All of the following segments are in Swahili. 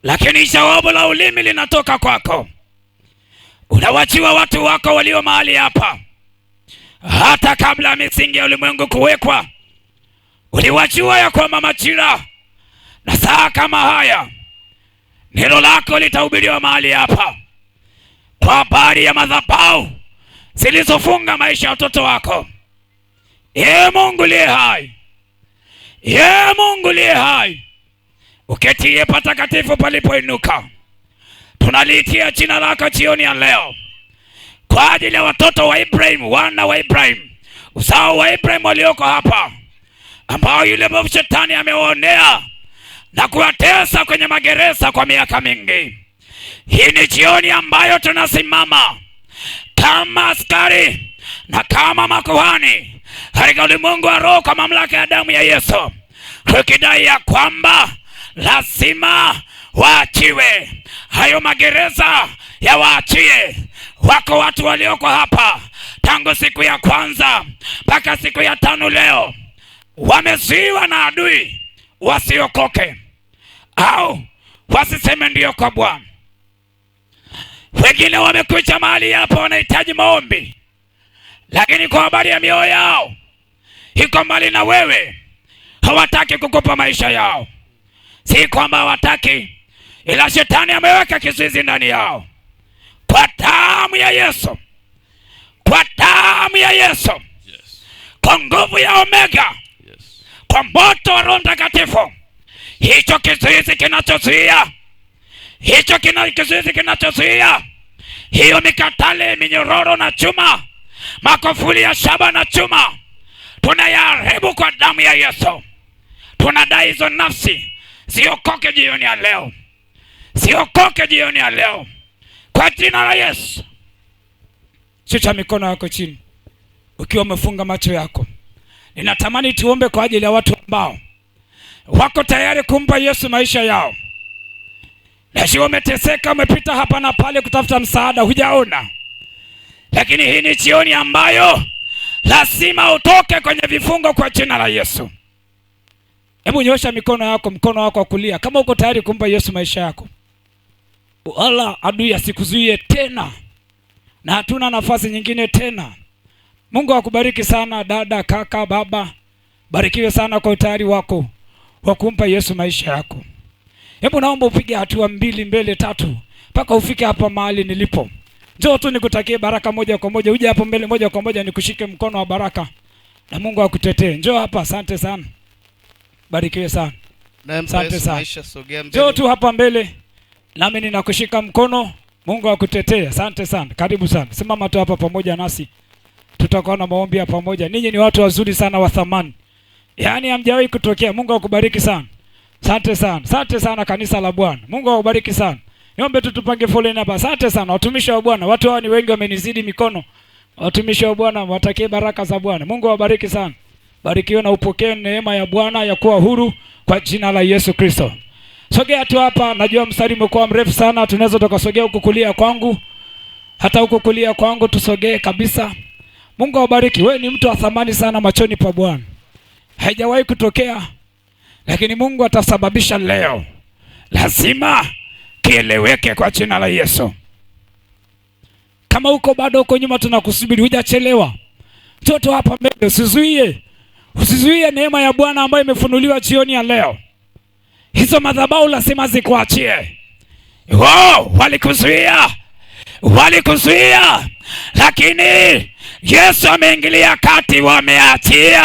lakini jawabu la ulimi linatoka kwako. Unawachiwa watu wako walio mahali hapa, hata kabla misingi ya ulimwengu kuwekwa, uliwachiwa ya kwamba majira na saa kama haya neno lako litahubiriwa mahali hapa kwa habari ya madhabahu zilizofunga maisha ya watoto wako. Ee Mungu liye hai, Ee Mungu liye hai, uketie patakatifu palipoinuka, tunaliitia jina lako jioni ya leo kwa ajili ya watoto wa Ibrahim, wana wa Ibrahim, uzao wa Ibrahim walioko hapa, ambao yule mwovu shetani amewaonea na kuwatesa kwenye magereza kwa miaka mingi. Hii ni jioni ambayo tunasimama kama askari na kama makuhani katika ulimwengu wa roho kwa mamlaka ya damu ya Yesu, tukidai ya kwamba lazima waachiwe hayo magereza, yawaachie. Wako watu walioko hapa tangu siku ya kwanza mpaka siku ya tano leo, wamezuiwa na adui wasiokoke au wasiseme ndio kwa Bwana. Wengine wamekuja mahali hapa wanahitaji maombi, lakini kwa habari ya mioyo yao iko mbali na wewe, hawataki kukupa maisha yao. Si kwamba hawataki, ila shetani ameweka kizuizi ndani yao. Kwa damu ya Yesu, kwa damu ya Yesu, kwa nguvu ya Omega, kwa moto wa Roho Mtakatifu, hicho kizuizi kinachozuia, hicho kizuizi kinachozuia hiyo mikatale, minyororo na chuma, makofuli ya shaba na chuma, tunayaharibu kwa damu ya Yesu. Tunadai hizo nafsi ziokoke jioni ya leo, ziokoke jioni ya leo kwa jina la Yesu. Shusha mikono yako chini ukiwa umefunga macho yako. Ninatamani tuombe kwa ajili ya watu ambao wako tayari kumpa Yesu maisha yao. Najua umeteseka, umepita hapa na pale kutafuta msaada, hujaona. Lakini hii ni jioni ambayo lazima utoke kwenye vifungo kwa jina la Yesu. Hebu nyosha mikono yako, mkono wako wa kulia, kama uko tayari kumpa Yesu maisha yako. Wala adui asikuzuie tena, na hatuna nafasi nyingine tena. Mungu akubariki sana dada, kaka, baba. Barikiwe sana kwa utayari wako wa kumpa Yesu maisha yako. Hebu naomba upige hatua 2 mbele 3 mpaka ufike hapa mahali nilipo. Njoo tu nikutakie baraka moja kwa moja. Uje hapo mbele moja kwa moja nikushike mkono wa baraka na Mungu akutetee. Njoo hapa, asante sana. Barikiwe sana. Asante sana. Njoo tu hapa mbele nami ninakushika mkono, Mungu akutetee. Asante sana. Karibu sana. Simama tu hapa pamoja nasi. Tutakuwa na maombi ya pamoja. Ninyi ni watu wazuri sana wa thamani. Yaani hamjawahi kutokea. Mungu akubariki sana. Asante sana. Asante sana kanisa la Bwana. Mungu akubariki sana. Niombe tu tupange foleni hapa. Asante sana watumishi wa Bwana. Watu hao ni wengi wamenizidi mikono. Watumishi wa Bwana watakie baraka za Bwana. Mungu awabariki sana. Barikiwe na upokee neema ya Bwana ya kuwa huru kwa jina la Yesu Kristo. Sogea tu hapa, najua mstari umekuwa mrefu sana, tunaweza tukasogea huku kulia kwangu. Hata huku kulia kwangu tusogee kabisa. Mungu awabariki. Wewe ni mtu wa thamani sana machoni pa Bwana. Haijawahi kutokea, lakini Mungu atasababisha leo. Lazima kieleweke kwa jina la Yesu. Kama uko bado uko nyuma, tunakusubiri, hujachelewa. Mtoto hapa mbele, usizuie. Usizuie neema ya Bwana ambayo imefunuliwa jioni ya leo. Hizo madhabahu lazima zikuachie. Wow, walikuzuia. Walikuzuia, lakini Yesu ameingilia kati, wameachia.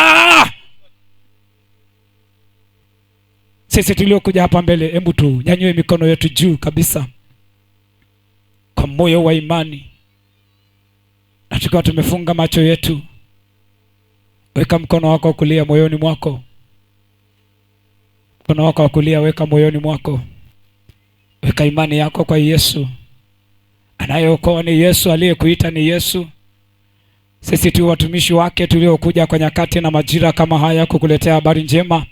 Sisi tuliokuja hapa mbele, hebu tu nyanyue mikono yetu juu kabisa kwa moyo wa imani, na tukiwa tumefunga macho yetu. Weka mkono wako wa kulia moyoni mwako. Mkono wako wa kulia weka moyoni mwako. Weka imani yako kwa Yesu. Anayeokoa ni Yesu, aliyekuita ni Yesu. Sisi tu watumishi wake tuliokuja kwa nyakati na majira kama haya kukuletea habari njema.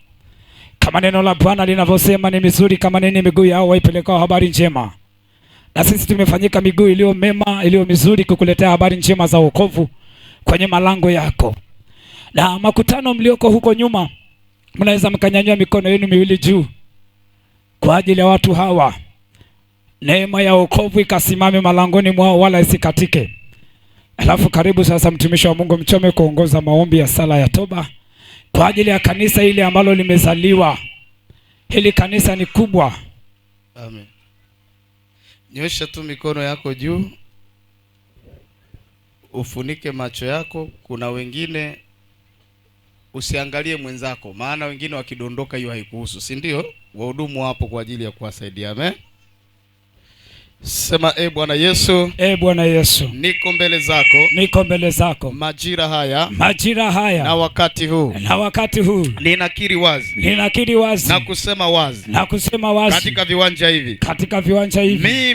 Kama neno la Bwana linavyosema, ni mizuri kama nini miguu yao waipelekao habari njema. Na sisi tumefanyika miguu iliyo mema, iliyo mizuri kukuletea habari njema za wokovu kwenye malango yako. Na makutano mlioko huko nyuma, mnaweza mkanyanyua mikono yenu miwili juu kwa ajili ya watu hawa. Neema ya wokovu ikasimame malangoni mwao wala isikatike. Alafu karibu sasa mtumishi wa Mungu Mchome kuongoza maombi ya sala ya toba kwa ajili ya kanisa hili ambalo limezaliwa. Hili kanisa ni kubwa. Amen. Nyosha tu mikono yako juu, ufunike macho yako. Kuna wengine usiangalie mwenzako, maana wengine wakidondoka hiyo haikuhusu, si ndio? Wahudumu wapo kwa ajili ya kuwasaidia. Amen. Sema, e Bwana Yesu, E Bwana Yesu, niko mbele zako, niko mbele zako majira haya, majira haya na wakati huu, na wakati huu, ninakiri wazi, ninakiri wazi na kusema wazi, na kusema wazi katika viwanja hivi, katika viwanja hivi,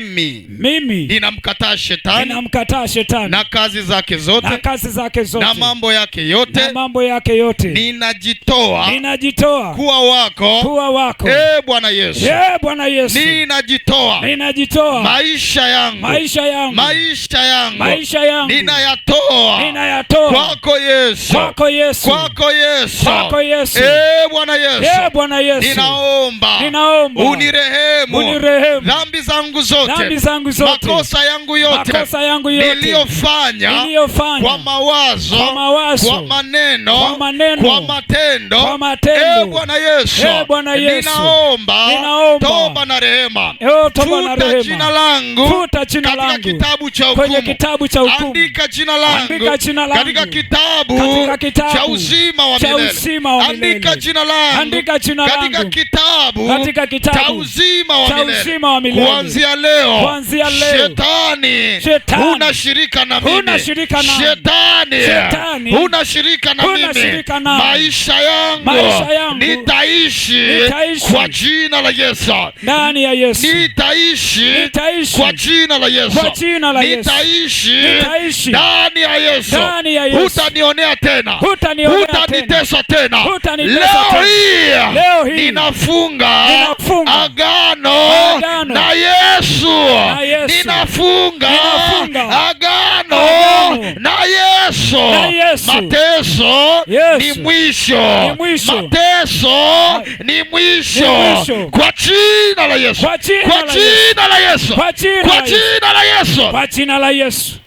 mimi ninamkataa shetani, ninamkataa shetani na kazi zake zote, na kazi zake zote, na mambo yake yote, na mambo yake yote. Ninajitoa, ninajitoa kuwa wako, kuwa wako. E Bwana Yesu, e Bwana Yesu, ninajitoa, ninajitoa maisha yangu, maisha yangu, maisha yangu, maisha yangu ninayatoa, ninayatoa kwako Yesu, kwako Yesu, kwako Yesu, kwako Yesu. E Bwana Yesu, e Bwana Yesu, ninaomba, ninaomba unirehemu, unirehemu dhambi zangu zote, dhambi zangu zote, makosa yangu yote, makosa yangu yote niliyofanya, niliyofanya kwa mawazo, kwa mawazo, kwa maneno, kwa maneno, kwa matendo, kwa matendo. E Bwana Yesu, e Bwana Yesu, ninaomba, ninaomba toba na rehema, toba na futa rehema, jina langu futa jina katika langu kitabu cha hukumu, kwenye kitabu cha hukumu, andika jina langu, andika jina langu katika kitabu, katika kitabu cha uzima wa cha milele, uzima wa milele, andika jina langu, andika jina katika langu kitabu, katika kitabu cha uzima wa cha milele, uzima wa milele. Kuanzia leo, kuanzia leo, shetani, shetani, huna shirika na mimi, huna shirika na shetani, shetani, huna shirika na huna mimi, shirika na maisha yangu, maisha yangu, nitaishi, nitaishi kwa jina la Yesu, ndani ya Yesu, nitaishi, nitaishi kwa jina la Yesu, kwa jina la Yesu, nitaishi, nitaishi ndani ya Yesu, ndani ya Yesu, hutanionea tena, hutanionea tena, hutanitesa tena, hutanitesa leo hii, leo hii ninafunga, ninafunga agano, agano na Yesu, na Yesu, ninafunga, ninafunga agano, agano na Yesu, na Yesu, mateso Yesu, ni mwisho, ni mwisho, mateso ni mwisho, ni mwisho, kwa jina la Yesu, kwa jina la Yesu, kwa jina la Yesu, kwa jina la Yesu.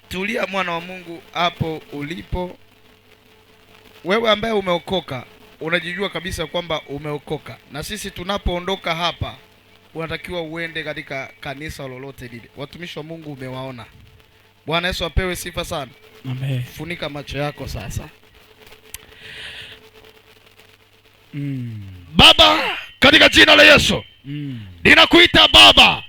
Tulia mwana wa Mungu hapo ulipo. Wewe ambaye umeokoka, unajijua kabisa kwamba umeokoka. Na sisi tunapoondoka hapa, unatakiwa uende katika kanisa lolote lile. Watumishi wa Mungu umewaona. Bwana Yesu apewe sifa sana. Amen. Funika macho yako sasa. Baba, katika jina la Yesu. Ninakuita Baba.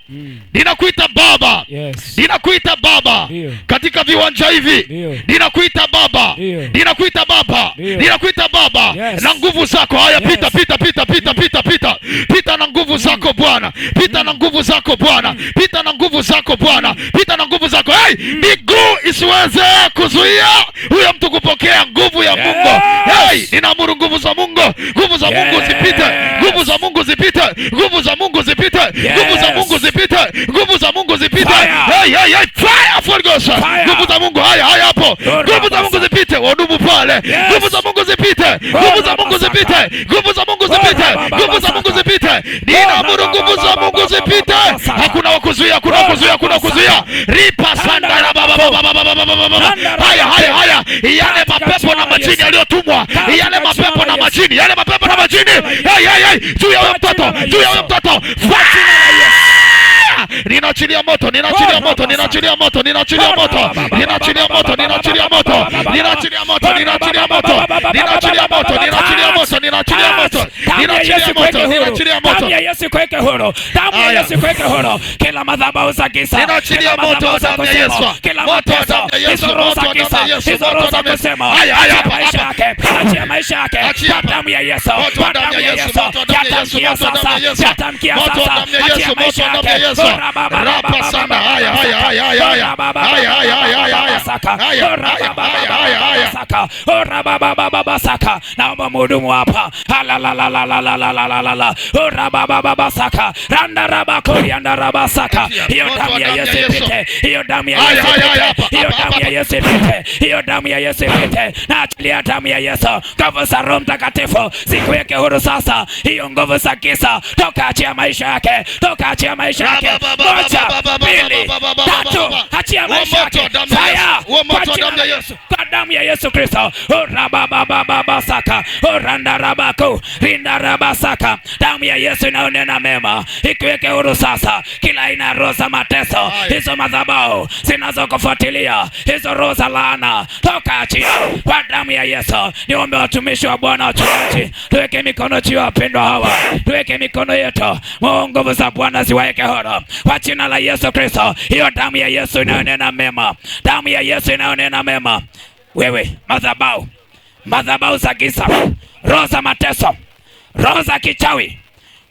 Ninakuita Baba. Yes. Ninakuita Baba. Dio. Katika viwanja hivi. Ninakuita Baba. Ninakuita Baba. Ninakuita Baba. Yes. Na nguvu zako. Haya, yes. Pita pita pita pita pita pita. Pita na nguvu zako Bwana. Pita na nguvu zako Bwana. Pita na nguvu zako Bwana. Pita na nguvu zako. Hey, miguu isiweze kuzuia huyo mtu kupokea nguvu ya Mungu. Yes. Hey, ninaamuru nguvu za Mungu. Nguvu za Mungu zipite. Nguvu za Mungu zipite. Nguvu za Mungu zipite. Nguvu za Mungu zipite. Nguvu za Mungu zipite. Hey, hey, hey, fire for God. Nguvu za Mungu, haya haya hapo. Nguvu za Mungu zipite, wahudumu pale. Nguvu za Mungu zipite. Nguvu za Mungu zipite. Nguvu za Mungu zipite. Nguvu za Mungu zipite. Ninaamuru nguvu za Mungu zipite. Hakuna wakuzuia, hakuna wakuzuia, hakuna wakuzuia. Ripa sanda la baba baba baba baba baba. Haya haya haya. Yale mapepo na majini yaliyotumwa. Yale mapepo na majini, yale mapepo na majini. Hey, hey, hey, juu ya huyo mtoto, juu ya huyo mtoto. Ninaachilia moto, ninaachilia moto, ninaachilia moto, ninaachilia moto, ninaachilia moto, ninaachilia moto, ninaachilia moto, ninaachilia moto, ninaachilia moto, ninaachilia moto, ninaachilia moto, ninaachilia moto, ninaachilia moto. Damu ya Yesu kuweke huru, damu ya Yesu kuweke huru. Kila madhabahu za giza, ninaachilia moto, damu ya Yesu, kila moto, damu ya Yesu, hizo roho za moto, damu giza, ya Yesu, hizo roho moto, za damu ya Yesu. kusema, Haya, haya, achia hapa, maisha hapa. yake, achia maisha yake, Achia kwa damu ya Yesu, Moto, kwa damu damu ya ya Yesu, Yesu, moto, damu ya Yesu, yatamkia moto, damu sasa, ya Yesu, yatamkia moto, sasa, damu ya achia Yesu, maisha moto, damu ya yake. Yesu. Rapa sana. Haya, haya, haya, haya, haya. Haya, haya, haya, haya. Haya, haya, Haya, haya. Saka. Ora saka. Naomba mhudumu hapa. La la la la la la la la la la la. Ora baba saka. Randa raba korianda raba saka. Hiyo Moto damu wa ya damu ya Yesu Yesu. ipite. Hiyo damu ya Haya, Yesu haya, haya, ipite. hapa, Hiyo hapa, damu ya hapa. Yesu ipite. Hiyo damu ya Yesu ipite. Naachilia damu ya Yesu. Nguvu za Roho Mtakatifu zikuweke huru sasa. Hiyo nguvu za giza toka, achia maisha yake. Toka, achia maisha yake. Moja, mbili, tatu, achia maisha yake. Fire! Huo moto Kwa wa jina damu ya la Yesu. Kwa damu ya Yesu Kristo. Orababababasaka, orandarabako, rindarabasaka. Damu ya Yesu inayonena mema ikiweke huru sasa kila aina ya roho za mateso, Haya. hizo madhabahu zinazokufuatilia, hizo roho za laana, toka, achia kwa damu ya Yesu. Niombe watumishi wa Bwana, wachungaji, tuweke mikono juu ya wapendwa hawa, tuweke mikono yetu, Mungu, nguvu za Bwana ziwaeke huru kwa jina la Yesu Kristo. Hiyo damu ya Yesu inayonena mema, damu ya Yesu inayonena mema. Wewe madhabahu, madhabahu za giza, roho za mateso, roho za kichawi,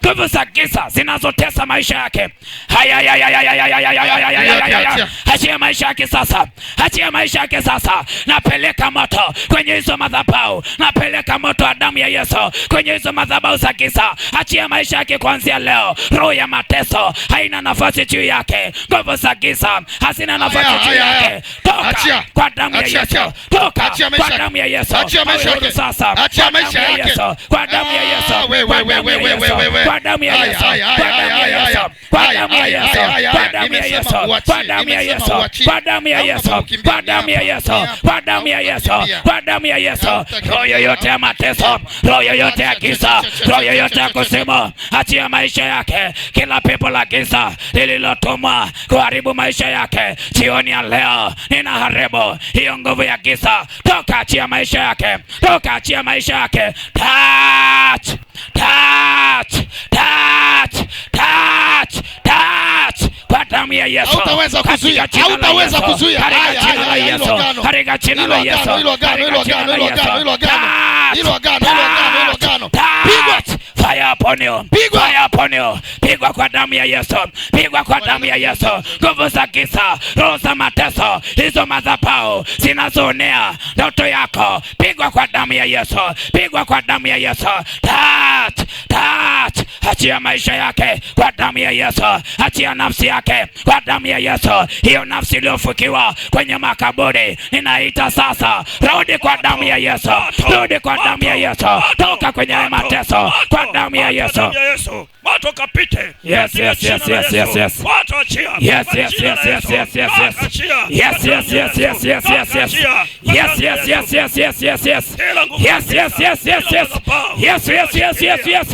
nguvu za giza zinazotesa maisha yake. Haya, ya, ya, ya, ya, ya, ya, ya, ya, ya, ya, ya, ya, ya. Achia maisha yake sasa, achia maisha yake sasa. Napeleka moto kwenye hizo madhabahu, napeleka moto wa damu ya Yesu kwenye hizo madhabahu za giza. Achia maisha yake kuanzia leo. Roho ya mateso haina nafasi juu yake, nguvu za giza hazina nafasi Haya, juu haya, yake. haya. Toka Achia. kwa damu ya Achia, Yesu, achia. toka Achia maisha kwa yake. damu ya Yesu. Achia maisha Awe huru yake. sasa Achia kwa damu maisha ya yake. Yesu, kwa damu ya Yesu, Ah, we, kwa we, damu ya we, we, Yesu, we, we. kwa damu ya Haya, Yesu, haya, kwa haya, damu ya haya, Yesu, haya. kwa Haya, damu ya haya, Yesu, haya, kwa haya. damu ya Nimesema Yesu, uachie, kwa damu ya nimesema Yesu, uachie. kwa damu ya Yesu, Hautakimbia, kwa damu ya hapa, Yesu, hapa. kwa damu ya Yesu, Hautakimbia. kwa damu ya Yesu. Hautakimbia. Roho yoyote ya mateso, roho yoyote ya giza, roho yoyote ya kuzimu, achia maisha yake. Kila pepo la giza lililotumwa kuharibu maisha yake, jioni ya leo ninaharibu hiyo nguvu ya giza. Toka, achia maisha yake, toka, achia maisha yake. Touch, touch, touch, touch, touch kwa damu ya Yesu. Hautaweza kuzuia, Katika jina la hautaweza Yesu. kuzuia. Katika Haya, jina la haya, hilo Yesu. agano. Katika jina Hilo la Yesu. agano, hilo agano, Katika hilo jina agano, la hilo Yesu. agano, hilo agano. Touch, Hilo agano, hilo agano, hilo agano. touch. Fire upon you. Pigwa. Fire upon you. Pigwa kwa damu ya Yesu. Pigwa kwa damu ya Yesu. Nguvu za giza, roho za mateso, hizo madhabahu zinazoonea ndoto yako, pigwa kwa damu ya Yesu. Pigwa kwa damu ya Yesu. Touch, touch. Achia maisha yake kwa damu ya Yesu. Achia nafsi yake kwa damu ya Yesu. Hiyo nafsi iliyofukiwa kwenye makaburi, ninaita sasa, rudi kwa damu ya Yesu, rudi kwa damu ya Yesu, toka kwenye haya mateso kwa damu ya Yesu. Damu ya Yesu. Moto kapite. Yes, yes, yes, yes, yes, yes. Moto achia. Yes, Kwa yes, jina yes, la yes, Yesu. yes, yes, yes. Toka, achia. Yes, Kwa yes, damu ya yes, yes, Yesu. yes, yes, Toka, yes. achia. Kwa Yes, damu ya yes, Yesu. yes, yes, yes, yes, yes. Kila nguvu Yes, za yes, giza, yes, yes, kila yes. madhabahu, Yes, yes, yes, yes, yes.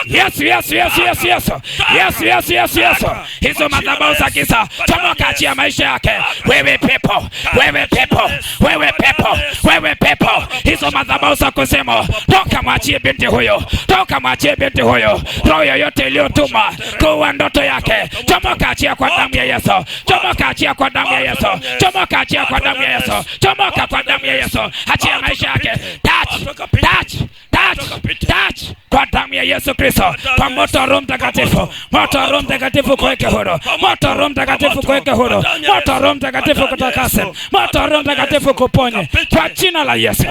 Yes, yes, yes, yes, yes. Yes, yes, yes, yes. Hizo madhabahu za giza, chomoka, achia maisha yake. Wewe pepo, wewe pepo, wewe pepo, wewe pepo. Hizo madhabahu za kuzimu, toka, mwachie binti huyo, toka, mwachie binti huyo. Roho yoyote iliyotuma kuua ndoto yake, chomoka, achia kwa damu ya Yesu. Chomoka, achia kwa damu ya Yesu. Chomoka, achia kwa damu ya Yesu. Chomoka kwa damu ya Yesu. Achia maisha yake. Touch, touch, touch, touch kwa damu ya Yesu Kristo, kwa moto wa Roho Mtakatifu, moto wa Roho Mtakatifu kuweke huru, moto wa Roho Mtakatifu kuweke huru, moto wa Roho Mtakatifu kutakase, moto wa Roho Mtakatifu kuponye, kwa jina la Yesu,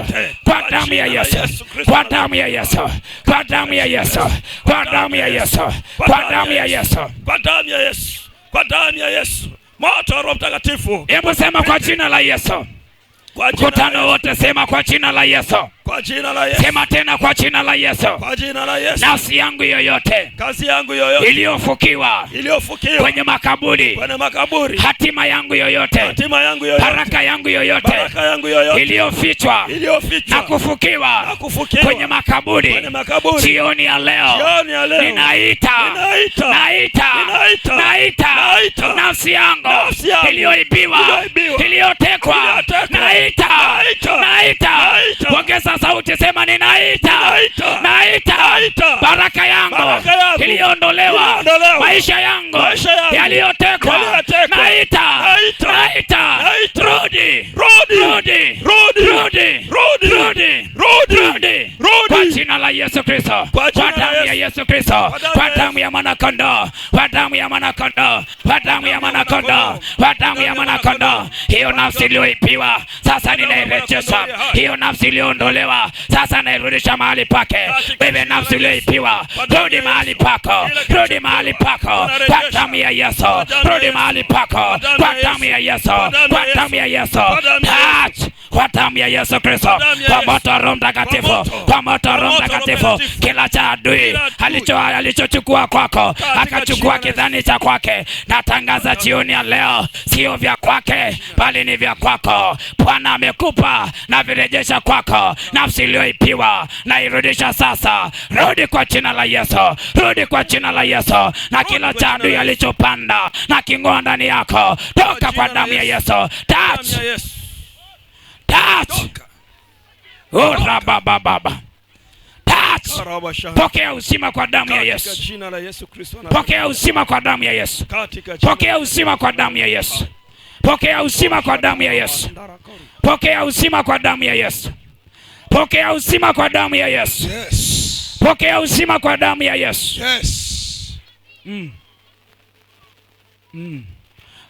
kwa damu ya Yesu, kwa damu ya Yesu, kwa damu ya Yesu, kwa damu ya Yesu, kwa damu ya Yesu. Kwa damu ya Yesu. Kwa damu ya Yesu. Moto wa Roho Mtakatifu. Hebu sema kwa jina la Yesu. Kwa jina la Mkutano Yesu. wote sema kwa jina la Yesu. Kwa jina la Yesu. Sema tena kwa jina la Yesu. Kwa jina la Yesu. Nafsi yangu yoyote Kazi yangu yoyote iliyofukiwa iliyofukiwa kwenye makaburi, kwenye makaburi, hatima yangu yoyote, hatima yangu yoyote, baraka yangu yoyote baraka yangu yoyote iliyofichwa na iliyofichwa kufukiwa na kufukiwa kwenye makaburi, kwenye makaburi, jioni ya leo jioni ya leo ninaita, ninaita, naita, ninaita, naita naita, nafsi yangu nafsi yangu iliyoibiwa, iliyoibiwa, iliyotekwa, iliyotekwa, naita, naita, naita. naita. Ongeza sauti, sema ninaita, Ninaita, naita naita, baraka yangu baraka yangu iliyoondolewa, iliyoondolewa, maisha yangu maisha yangu yaliyotekwa, yaliyotekwa, naita, naita, naita, naita. rudi, Rudi, rudi, rudi, rudi, rudi, rudi, rudi, rudi, rudi. kwa jina jina la Yesu Kristo, kwa damu ya Yesu Kristo, kwa damu ya mwana kondoo, kwa damu ya mwana kondoo, kwa damu ya mwana kondoo, kwa damu ya mwana kondoo. Hiyo nafsi iliyoibiwa sasa ninairejesha. Hiyo nafsi iliyoondolewa sasa nairudisha mahali pake. Wewe nafsi iliyoibiwa, rudi mahali pako, rudi mahali pako kwa damu ya Yesu, rudi mahali pako kwa damu ya Yesu, kwa damu ya Yesu. Touch kwa damu ya Yesu Kristo, kwa moto Roho Mtakatifu, kwa moto Roho Mtakatifu. Kila cha adui alichochukua kwako, akachukua kidhani cha kwake, natangaza jioni ya leo, sio vya kwake bali ni vya kwako. Bwana amekupa na virejesha kwako. Nafsi iliyoibiwa na irudisha sasa. Rudi kwa jina la Yesu, rudi kwa jina la Yesu. Na kila cha adui alichopanda na kingoa ndani yako, toka kwa damu ya Yesu. Touch, touch. Oh, baba baba. Touch. Pokea uzima kwa damu ya Yesu. Pokea uzima kwa damu ya Yesu. Pokea uzima kwa damu ya Yesu. Pokea uzima kwa damu ya Yesu. Pokea uzima kwa damu ya Yesu. Pokea uzima kwa damu ya Yesu. Yes. Pokea uzima kwa damu ya Yesu. Yes.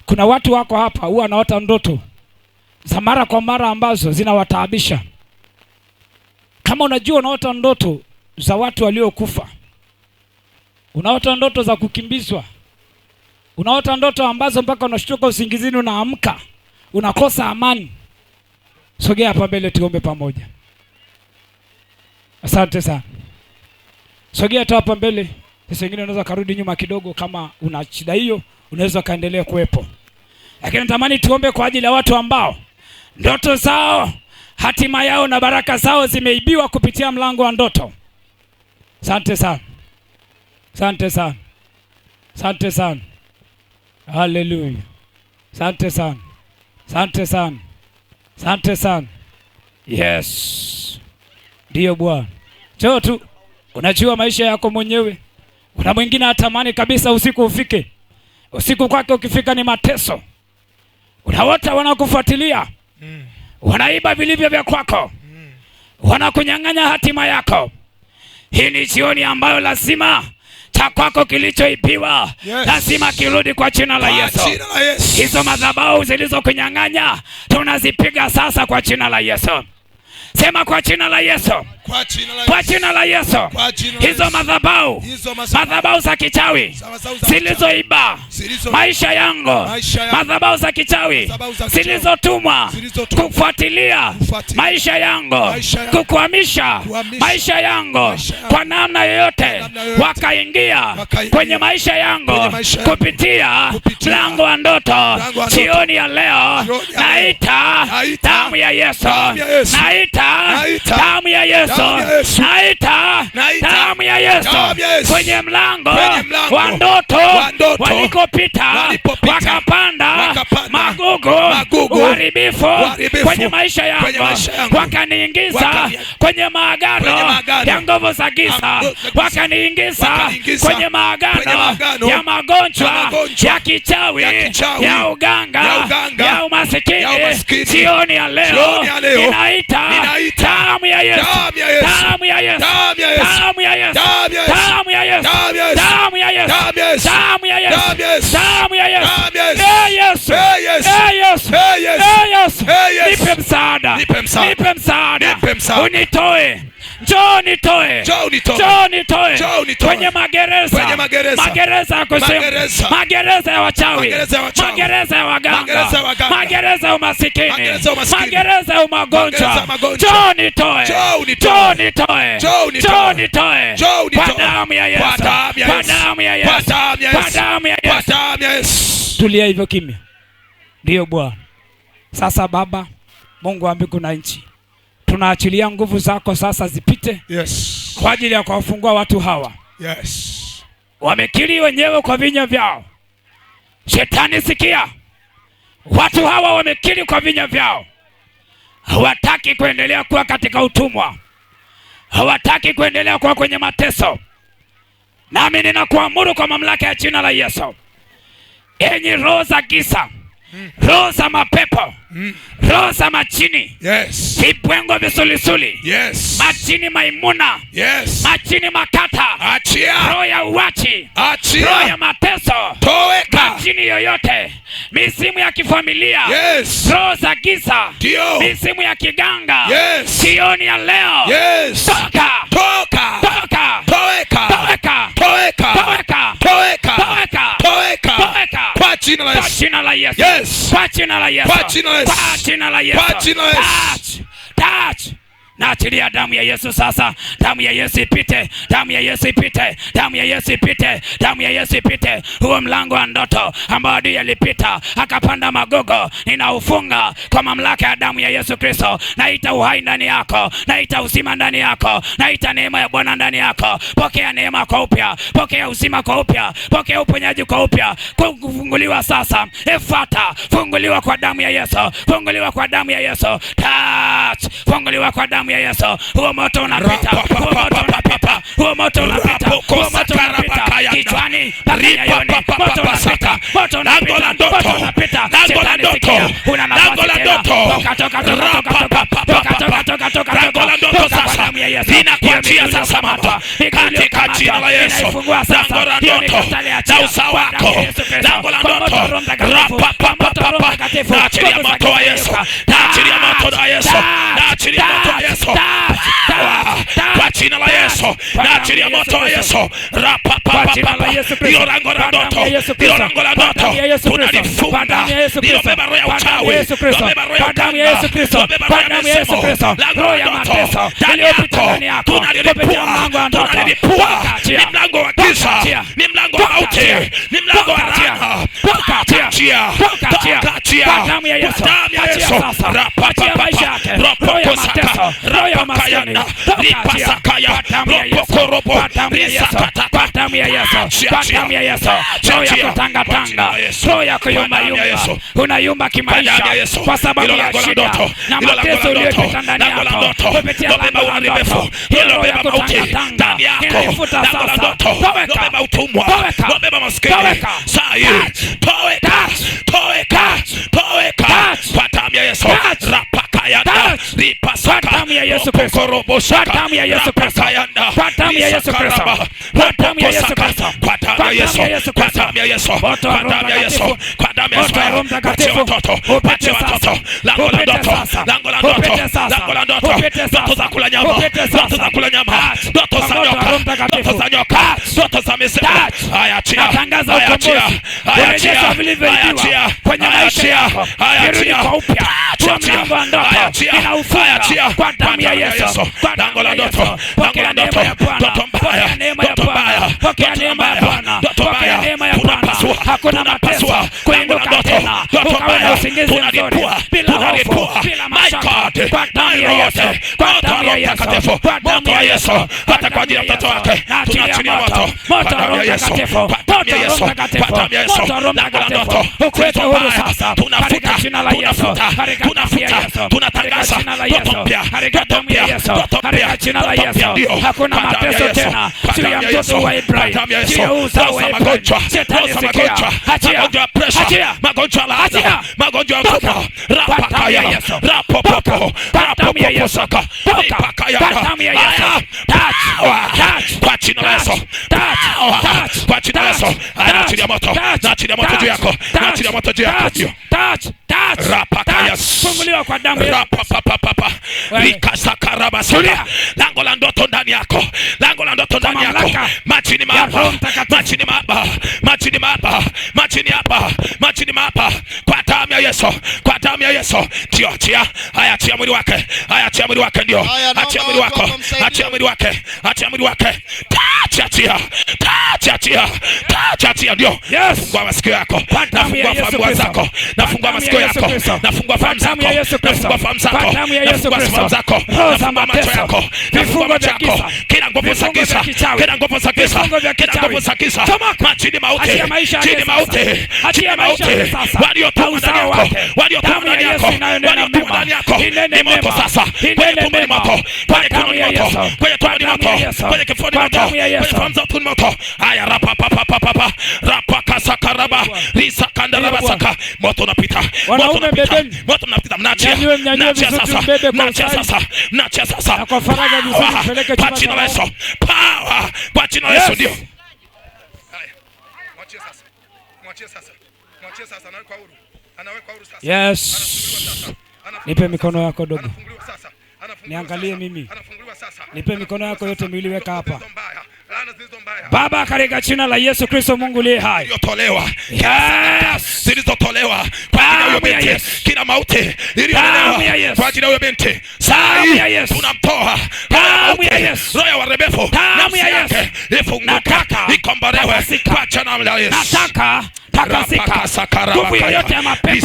Kuna watu wako hapa huwa wanaota ndoto za mara kwa mara ambazo zinawataabisha. Kama unajua unaota ndoto za watu waliokufa, unaota ndoto za kukimbizwa, unaota ndoto ambazo mpaka unashtuka usingizini, unaamka unakosa amani, sogea hapa mbele tuombe pamoja. Asante sana. Sogea tu hapa mbele. Sasa wengine unaweza karudi nyuma kidogo kama una shida hiyo, unaweza kaendelea kuwepo. Lakini natamani tuombe kwa ajili ya watu ambao ndoto zao, hatima yao na baraka zao zimeibiwa kupitia mlango wa ndoto. Asante sana. Asante sana. Asante sana. Hallelujah. Asante sana. Asante sana. Asante sana. Yes. Ndiyo Bwana. Njoo tu. Unajua maisha yako mwenyewe. Kuna mwingine atamani kabisa usiku ufike. Usiku kwake ukifika ni mateso. Unaota wanakufuatilia. Wanaiba vilivyo vya kwako. Wanakunyang'anya hatima yako. Hii ni jioni ambayo lazima cha kwako kilichoibiwa, yes, lazima kirudi kwa jina la Yesu. Hizo madhabahu zilizokunyang'anya tunazipiga sasa kwa jina la Yesu. Sema kwa jina la Yesu. Kwa jina la Yesu. Hizo madhabahu, madhabahu za kichawi zilizoiba maisha yangu, madhabahu za kichawi zilizotumwa kufuatilia maisha yangu, kukwamisha maisha yangu kwa namna yoyote, wakaingia kwenye maisha yangu kupitia mlango wa ndoto. Jioni ya leo naita damu ya Yesu. Naita damu ya Yesu. Naita damu ya Yesu kwenye mlango wa ndoto walikopita, wakapanda magugu, uharibifu kwenye maisha yangu, wakaniingiza kwenye maagano ya nguvu za giza, wakaniingiza kwenye maagano ya magonjwa ya kichawi, ya uganga, ya umasikini. Jioni ya leo ninaita damu ya Yesu. Damu ya Yesu. Damu ya Yesu. Damu ya Yesu. Damu ya Yesu. Damu ya Yesu. Damu ya Yesu. Eh Yesu. Eh Yesu. Eh Yesu. Nipe msaada. Nipe msaada. Unitoe. Njoo nitoe. Njoo nitoe. Kwenye magereza. Magereza ya kuzimu. Magereza ya wachawi. Magereza ya waganga. Magereza ya umasikini. Magereza ya magonjwa. Njoo nitoe. Njoo nitoe. Njoo nitoe. Kwa damu ya Yesu. Kwa damu ya Yesu. Kwa damu ya Yesu. Tulia hivyo kimya. Ndiyo Bwana. Sasa Baba, Mungu wa mbingu na nchi, tunaachilia nguvu zako sasa zipite, yes, kwa ajili ya kuwafungua watu hawa. Yes. Wamekiri wenyewe kwa vinywa vyao. Shetani sikia. Watu hawa wamekiri kwa vinywa vyao. Hawataki kuendelea kuwa katika utumwa. Hawataki kuendelea kuwa kwenye mateso. Nami ninakuamuru kwa mamlaka ya jina la Yesu, enyi roho za giza Roho za mapepo, roho za majini, Yes. vibwengo visulisuli, Yes. majini maimuna, Yes. majini makata, Achia. roho ya uwachi, roho Achia. ya mateso, Toweka. majini yoyote, mizimu ya kifamilia, Yes. roho za giza, Ndio. mizimu ya kiganga, Yes. jioni ya leo, Yes. toka, Toka. toka, Toweka. toka, Toweka. toka, Toweka. toka, Toweka. toka, Kwa jina la kwa Yesu. jina la Yesu. Yes. Kwa jina la Yesu. Kwa jina la Yesu. Kwa jina la Yesu. Kwa jina la Yesu. Touch. Touch. Naachilia damu ya Yesu sasa. Damu ya Yesu ipite. Damu ya Yesu ipite. Damu ya Yesu ipite. Damu ya Yesu ipite. Huo mlango wa ndoto ambao adui alipita akapanda magogo, ninaufunga kwa mamlaka ya damu ya Yesu Kristo. Naita uhai ndani yako, naita uzima ndani yako, naita neema ya Bwana ndani yako. Pokea neema kwa upya, pokea uzima kwa upya, pokea uponyaji kwa upya, kufunguliwa sasa. Efata, funguliwa kwa damu ya Yesu, funguliwa kwa damu ya Yesu. Touch, funguliwa kwa damu ya Yesu. Huo moto unapita, huo moto unapita, huo moto unapita, huo moto unapita kichwani mpaka nyayo. Moto unapita, moto unapita, moto unapita. Shetani sikia, huna nafasi tena. Toka, toka, toka, toka, toka, toka, toka, toka, toka, Lango la ndoto toka kwa sasa damu ya Yesu. linakuachia Hiyo sasa mama, miguu katika jina la Yesu. inaifungua sasa. Lango la Hiyo ndoto mikatale achia na uzao kwa damu ya wako, Yesu Kristo. lango la Kwa moto wa ndoto Roho Mtakatifu. Kwa moto wa Roho rapapapapapa, Mtakatifu. naachilia Nguvu za moto wa Yesu, kigeuka. naachilia moto wa Yesu, Touch, naachilia moto wa Yesu, touch, touch, touch, kwa jina la Yesu, kwa damu naachilia ya Yesu moto wa Kristo. Yesu, Kwa jina la rapapapapa, Yesu Kristo. hilo lango la Kwa damu ndoto, ya Yesu hilo Kristo. lango la Kwa ndoto damu ya Yesu Kristo. Kwa tunalifunga, damu ya Yesu Kristo. lilobeba roho ya Kwa damu uchawi, ya Yesu Kristo. lilobeba roho ya Kwa damu ya uganga, Yesu Kristo. lilobeba Kwa roho ya damu ya Yesu mizimu, Kristo. lango Roho la ya ndoto mateso ndani iliyopita yako ndani yako kupitia tunalilipua, mlango wa ndoto. tunalilipua. Toka, achia. Ni mlango wa Toka, giza, achia. ni mlango wa Toka, mauti, achia. ni mlango wa Toka, achia. laana. Toka, achia. Achia. Toka, achia. Toka, achia. Kwa damu ya Yesu. Kwa damu ya Achia Yesu. sasa. Achia maisha yake. Roho ya Rapapapapa. mateso, roho ya umaskini. Rapakayanda. Toka, achia. Ripasakaya. Kwa damu ya Yesu. Ropokorobo. Kwa damu ya Yesu. Risakataka. Kwa damu ya Yesu. Achia, Kwa achia. damu ya Yesu. Achia, Roho ya achia. Kwa jina kutangatanga, la Yesu. roho ya Kwa damu ya kuyumbayumba, Yesu. unayumba Kwa damu ya kimaisha Yesu. kwa sababu Hilo ya lango la shida ndoto. na Hilo lango la mateso ndoto. uliyopita ndani Lango la yako ndoto. kupitia Lobeba lango la uharibifu. ndoto. Hiyo roho ya Lobeba mauti. kutangatanga Ndani yako. inaifuta Lango la sasa. ndoto. Toweka. Lobeba utumwa. Toweka. Lobeba maskini. Toweka. Saa hii. Touch. Toweka. Touch. Toweka. Touch. Toweka. Touch. Kwa damu ya Yesu. Touch. Rapakayanda. Touch. Ripasaka. Kwa damu ya Yesu Kristo. Ropokorobosaka. Kwa damu ya Yesu Kristo. Rapakayanda. Kwa damu ya Yesu Kristo. Risakaraba. Kwa damu ya Yesu Ropoposaka. Kristo. Kwa damu ya Yesu. Kwa damu ya Yesu Kwa Kristo. damu ya Yesu. Moto wa Kwa Roho damu ya Yesu. Mtakatifu. Kwa damu ya Yesu. Moto wa Roho Wachie Mtakatifu. watoto. Upite Wachie sasa. watoto. Lango la Upite ndoto. sasa. Lango la ndoto. Upite sasa. Lango la ndoto. Upite Ndoto sasa. za kula nyama. Upite Ndoto sasa. za kula nyama. Touch. Ndoto Kwa za moto wa nyoka. Roho Mtakatifu. Ndoto za nyoka. Touch. Ndoto za mizimu. Touch. Haya achia. Natangaza Haya achia. ukombozi. Haya achia. Kurejesha vilivyoibiwa Haya achia. kwenye Haya maisha achia. yako. Haya Virudi achia. kwa upya. Touch, Huo achia. mlango wa ndoto Haya achia. ninaufunga Haya achia. kwa damu ya Yesu. Kwa Lango damu la ya ndoto. Yesu. Lango Pokea la neema ndoto. ya Bwana. Ndoto mbaya. Pokea neema ya Ndoto Bwana. mbaya. Pokea Ndoto neema ya mbaya. Bwana. Ndoto Pokea mbaya. neema ya Bwana. Tunapasua. Hakuna mateso Tunapasua. Lango la kuinuka ndoto. tena. Ndoto Ukawe na mbaya. usingizi mzuri Tunalipua. bila hofu, Tunalipua. bila My mashaka. God. Kwa damu My ya Lord. Yesu. Kwa Moto wa damu ya Roho Yesu. Mtakatifu. Kwa damu Moto ya wa Yesu. Yesu. Kwa Hata kwa damu ajili ya ya mtoto Yesu. wake. Naachilia Tunaachilia moto. moto. Moto Kwa wa damu Roho ya Yesu. Mtakatifu. Kwa damu Moto ya wa Roho Yesu. Kwa Mtakatifu. damu ya Yesu. Moto wa Roho Lango la Mtakatifu. ndoto. Ukuweke Kristo huru mbaya. sasa. Tunafuta. Katika jina la Yesu. Tunafuta. Katika damu ya Tunafuta. Yesu. Katika Tunatangaza. jina la Ndoto Yesu. mpya. Katika Ndoto damu ya mpya. Yesu. Ndoto Katika mpya. jina la Ndoto mpya. Yesu. Ndio. Hakuna Kwa damu ya mateso Yesu. tena Kwa juu ya damu ya mtoto Yesu. wa Ibrahim. Kwa damu ya Juu ya Yesu. uzao Roho wa za Ibrahim. magonjwa. Shetani Roho za sikia. magonjwa. Achia. Magonjwa ya pressure. Achia. Magonjwa ya laana. Achia. Magonjwa ya Toka. ukoma. Kwa damu ya Rapakaya. Yesu. Rapopopo. Toka. Kwa damu ya Yesu. Rapopoposaka. Toka. Ripakaya. Kwa damu ya Yesu. Haya. Touch. Power. Touch. Kwa jina la Yesu. Touch. Power. Touch. Kwa jina la Yesu. Touch. Haya, naachilia moto. Touch. Naachilia moto juu yako. Touch. Naachilia moto juu yako. Touch. Ndio. Touch. Touch. Rapakaya. Touch. Funguliwa kwa damu ya Yesu. Rapapapapa. Wewe. Rikasakarabasaka. Tulia. Lango la ndoto ndani yako. Lango la ndoto ndani yako. mamlaka Machini ya maapa. Roho Mtakatifu. Machini maapa. Machini maapa. Machini hapa. Machini maapa. Kwa damu ya Yesu. Kwa damu ya Yesu. Ndio achia. Haya achia mwili wake. Haya achia mwili wake ndio. Haya, naomba Achia mwili watu wako. wakamsaidie. Achia mwili wake. Achia mwili wake. Touch achia. Touch achia. Touch achia ndio. Yes. Fungua masikio yako. Kwa damu ya Nafungua Yesu fahamu Kristo. zako. Nafungua Kwa damu masikio ya Yesu yako. Kristo. Nafungua Kwa fahamu damu zako. ya Yesu Kristo. Nafungua fahamu Kwa zako. damu ya Yesu Nafungua Kristo. fahamu zako. Roho za Nafungua macho mateso. yako. Nafungua Vifungo macho vya yako. giza. Kila nguvu za Vifungo vya giza. kichawi. Kila nguvu za giza. Vifungo vya Kila kichawi. nguvu za giza. Chomoka. Majini mauti. Achia maisha yake Chini sasa. mauti. Achia Chini maisha mauti. yake sasa. Waliotumwa Na ndani uzao yako. wake. Waliotumwa Damu ya ndani Yesu yako. inayonena Waliotumwa mema. ndani yako. Inene Ni moto mema. sasa. Inene Kwenye tumbo ni mema. moto. Kwa Kwenye damu kiuno ni ya moto. Yesu. Kwenye tumbo ni Kwa damu ya moto. Yesu. Kwenye kifua ni Kwa moto. damu ya Kwenye Yesu. fahamu zako ni moto. Haya rapapapapapa. Rapakasa. Sakaraba risakandaraba saka. Moto unapita, moto unapita, moto unapita. Mnaachia, mnaachia sasa, mnaachia sasa, mnaachia sasa. Kwa faraja vizuri, mpeleke kwa jina la Yesu, power kwa jina la Yesu. Ndio. Mwachie sasa, mwachie sasa, mwachie sasa, anawekwa huru, anawekwa huru sasa. Yes. Nipe mikono yako dogo. Niangalie mimi. Nipe mikono yako yote miwili, weka hapa. Baba, katika jina la Yesu Kristo Mungu aliye hai. Zilizotolewa. Yes. Zilizotolewa kwa ajili ya huyo binti. Kila mauti iliyotolewa kwa ajili ya huyo binti. Sasa tunamtoa. Damu ya Yesu. Roho ya uharibifu. Damu ya Yesu. Ifunguka, ikombolewe kwa jina la Yesu. Nataka takasika nguvu yoyote ya mapepo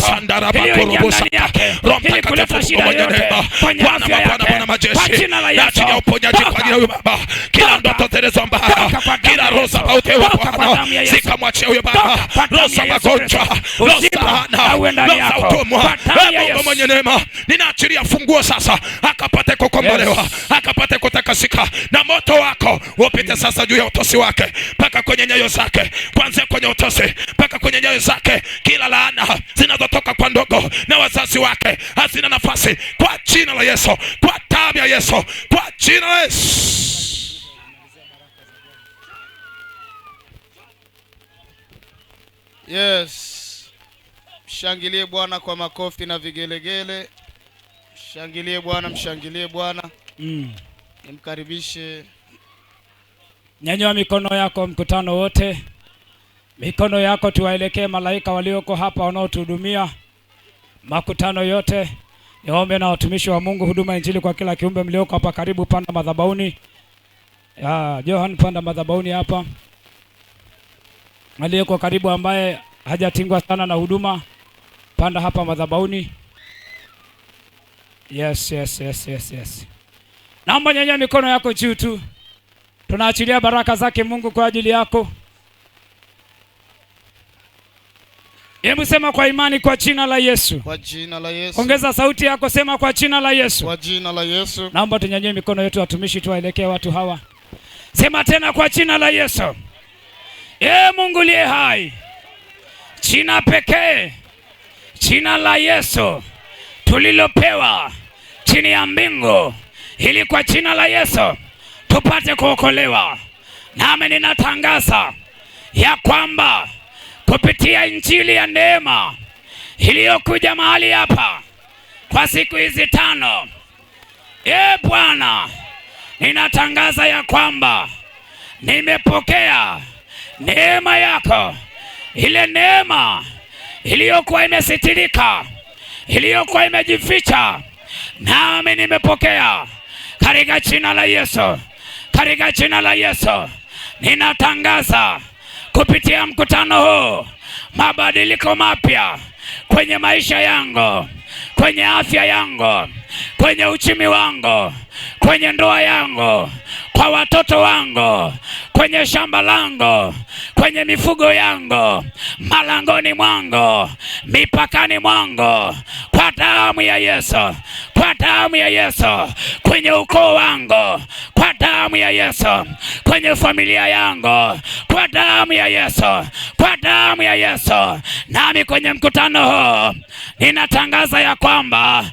iliyoingia ndani yake ili kuleta shida yoyote kwenye afya yake, kwa jina la Yesu. Naachilia uponyaji kwa ajili ya huyo baba. Kila ndoto zilizo mbaya, kila roho za mauti Bwana zikamwachia huyo baba. Roho za magonjwa, roho za laana, roho za utumwa, Mungu mwenye neema, ninaachilia funguo sasa, akapate kukombolewa, akapate kutakasika, na moto wako upite sasa juu ya utosi wake mpaka kwenye nyayo zake, kuanzia kwenye utosi mpaka kwenye nyayo zake. Kila laana zinazotoka kwa ndogo na wazazi wake hazina nafasi kwa jina la Yesu, kwa damu ya Yesu, kwa jina la Yesu. Yes. Mshangilie Bwana kwa makofi na vigelegele. Mshangilie Bwana, mshangilie Bwana. Nimkaribishe. Nyanyua mikono yako mkutano wote. Mikono yako tuwaelekee malaika walioko hapa wanaotuhudumia. Makutano yote. Niombe na watumishi wa Mungu, huduma injili kwa kila kiumbe mlioko hapa karibu, panda madhabahuni. Johan, panda madhabahuni hapa. Aliyeko karibu ambaye hajatingwa sana na huduma, panda hapa madhabahuni. Yes, yes, yes, yes, yes. Naomba nyanyua mikono yako juu tu. Tunaachilia baraka zake Mungu kwa ajili yako. Hebu sema kwa imani, kwa jina la Yesu. Kwa jina la Yesu. Ongeza sauti yako, sema kwa jina la Yesu. Kwa jina la Yesu. Naomba tunyanyue mikono yetu watumishi, tuwaelekee watu hawa. Sema tena kwa jina la Yesu. Ee Mungu aliye hai, jina pekee, jina la Yesu tulilopewa chini ya mbingu, ili kwa jina la Yesu tupate kuokolewa. Nami ninatangaza ya kwamba kupitia injili ya neema iliyokuja mahali hapa kwa siku hizi 5, ee Bwana, ninatangaza ya kwamba nimepokea neema yako, ile neema iliyokuwa imesitirika, iliyokuwa imejificha, nami nimepokea katika jina la Yesu. Katika jina la Yesu ninatangaza kupitia mkutano huu mabadiliko mapya kwenye maisha yangu, kwenye afya yangu, kwenye uchumi wangu, kwenye ndoa yangu, kwa watoto wangu, kwenye shamba langu, kwenye mifugo yangu, malangoni mwangu, mipakani mwangu, kwa damu ya Yesu, kwa damu ya Yesu, kwenye ukoo wangu, kwa damu ya Yesu, kwenye familia yangu, kwa damu ya Yesu, kwa damu ya Yesu. Nami kwenye mkutano huu ninatangaza ya kwamba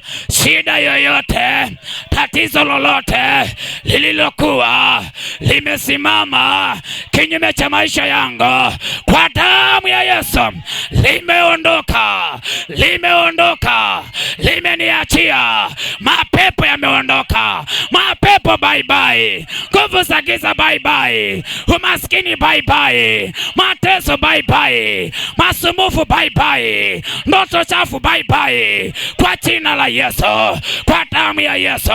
shida yoyote, tatizo lolote lililokuwa limesimama kinyume cha maisha yangu, kwa damu ya Yesu limeondoka, limeondoka, limeniachia. Mapepo yameondoka, mapepo bye bye, nguvu za giza bye bye, umaskini bye bye, mateso bye bye, masumbufu bye bye, ndoto chafu bye bye, kwa jina la Yesu, kwa damu ya Yesu.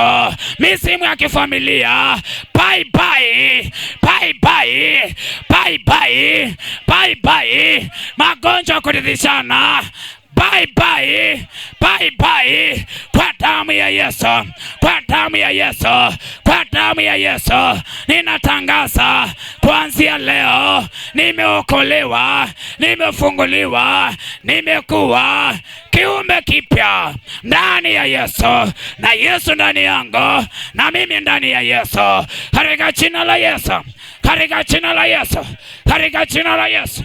Misimu ya kifamilia bye bye, bye bye, bye bye, bye bye, magonjwa kuridhishana bye bye, bye bye, kwa damu ya Yesu, kwa damu ya Yesu, kwa damu ya Yesu. Ninatangaza kuanzia leo nimeokolewa, nimefunguliwa, nimekuwa kiumbe kipya ndani ya Yesu, na Yesu ndani yangu, na mimi ndani ya Yesu, katika jina la Yesu, katika jina la Yesu, katika jina la Yesu.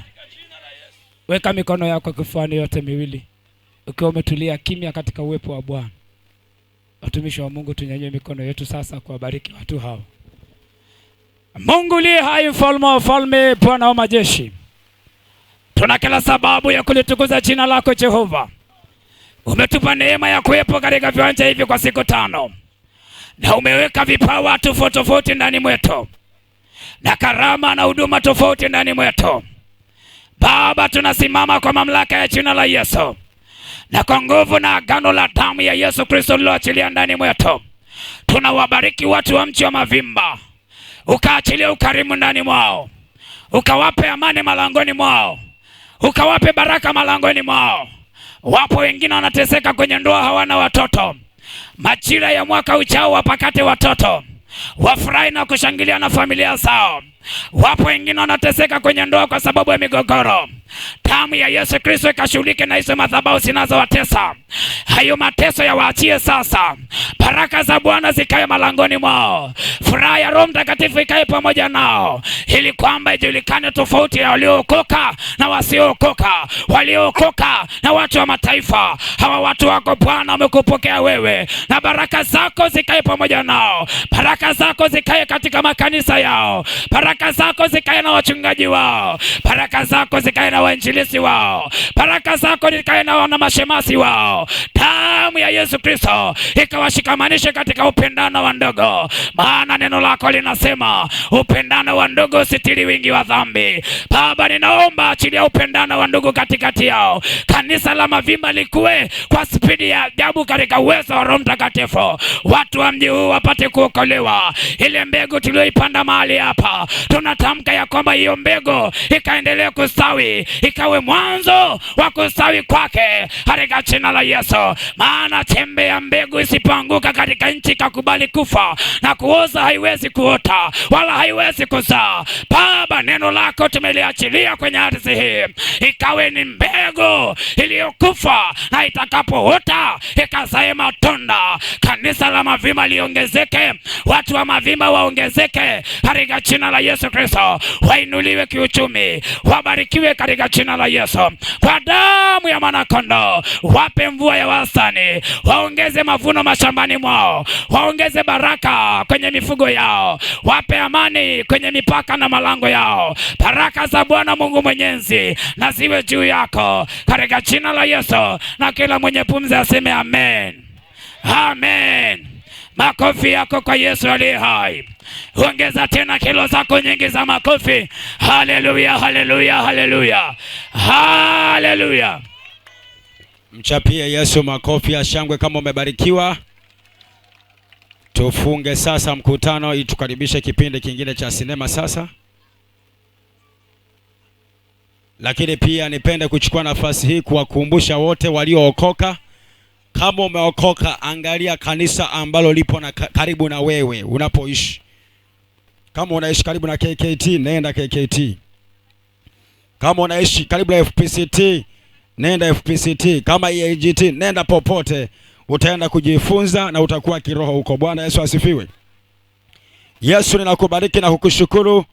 Weka mikono yako kifuani yote miwili, ukiwa umetulia kimya katika uwepo wa Bwana. Watumishi wa Mungu, tunyanyue mikono yetu sasa kuwabariki watu hao. Mungu liye hai, mfalme wa wafalme, Bwana wa majeshi, tuna kila sababu ya kulitukuza jina lako Jehova. Umetupa neema ya kuwepo katika viwanja hivi kwa siku 5, na umeweka vipawa tofauti tofauti ndani mwetu na karama na huduma tofauti ndani mwetu. Baba, tunasimama kwa mamlaka ya jina la Yesu na kwa nguvu na agano la damu ya Yesu Kristo liloachilia ndani mwetu. Tunawabariki watu wa mji wa Mavimba, ukaachilie ukarimu ndani mwao, ukawape amani malangoni mwao, ukawape baraka malangoni mwao. Wapo wengine wanateseka kwenye ndoa, hawana watoto. Majira ya mwaka ujao wapakate watoto, wafurahi na kushangilia na familia zao. Wapo wengine wanateseka kwenye ndoa kwa sababu ya migogoro. Damu ya Yesu Kristo ikashughulike na hizo madhabahu zinazowatesa. Hayo mateso yawaachie sasa. Baraka za Bwana zikae malangoni mwao. Furaha ya Roho Mtakatifu ikae pamoja nao, ili kwamba ijulikane tofauti ya waliookoka na wasiookoka, waliookoka na watu wa mataifa. Hawa watu wako Bwana wamekupokea wewe, na baraka zako zikae pamoja nao. Baraka zako zikae katika makanisa yao. Baraka zako zikae na wachungaji wao. Baraka zako zikae na wainjilisti wao. Baraka zako zikae na wana mashemasi wao. Damu ya Yesu Kristo ikawashikamanishe katika upendano wa ndugu, maana neno lako linasema upendano wa ndugu usitiri wingi wa dhambi. Baba, ninaomba achilia upendano wa ndugu katikati yao. Kanisa la Mavimba likue kwa spidi ya ajabu katika uwezo wa Roho Mtakatifu. Watu wa mji huu wapate kuokolewa. Ile mbegu tuliyoipanda mahali hapa, tunatamka ya kwamba hiyo mbegu ikaendelee kustawi, ikawe mwanzo wa kustawi kwake katika jina la Yesu. Maana chembe ya mbegu isipoanguka katika nchi ikakubali kufa na kuoza, haiwezi kuota wala haiwezi kuzaa. Baba, neno lako tumeliachilia kwenye ardhi hii, ikawe ni mbegu iliyokufa na itakapoota ikazae matunda. Kanisa la Mavimba liongezeke, watu wa Mavimba waongezeke katika jina la Yesu Kristo. Wainuliwe kiuchumi, wabarikiwe katika jina la Yesu. Kwa damu ya mwana kondoo wape mvua ya wastani, waongeze mavuno mashambani mwao, waongeze baraka kwenye mifugo yao, wape amani kwenye mipaka na malango yao. Baraka za Bwana Mungu Mwenyezi na ziwe juu yako katika jina la Yesu, na kila mwenye pumzi aseme amen. Amen. Makofi yako kwa Yesu aliye hai. Ongeza tena kilo zako nyingi za makofi. Haleluya, haleluya, haleluya, haleluya. Mchapie Yesu makofi ya shangwe kama umebarikiwa. Tufunge sasa mkutano ili tukaribishe kipindi kingine cha sinema sasa. Lakini pia nipende kuchukua nafasi hii kuwakumbusha wote waliookoka. Kama umeokoka, angalia kanisa ambalo lipo na karibu na wewe unapoishi. Kama unaishi karibu na KKT, nenda KKT. Kama unaishi karibu na FPCT, nenda FPCT. Kama EAGT, nenda popote. Utaenda kujifunza na utakuwa kiroho huko. Bwana Yesu asifiwe. Yesu, ninakubariki na kukushukuru.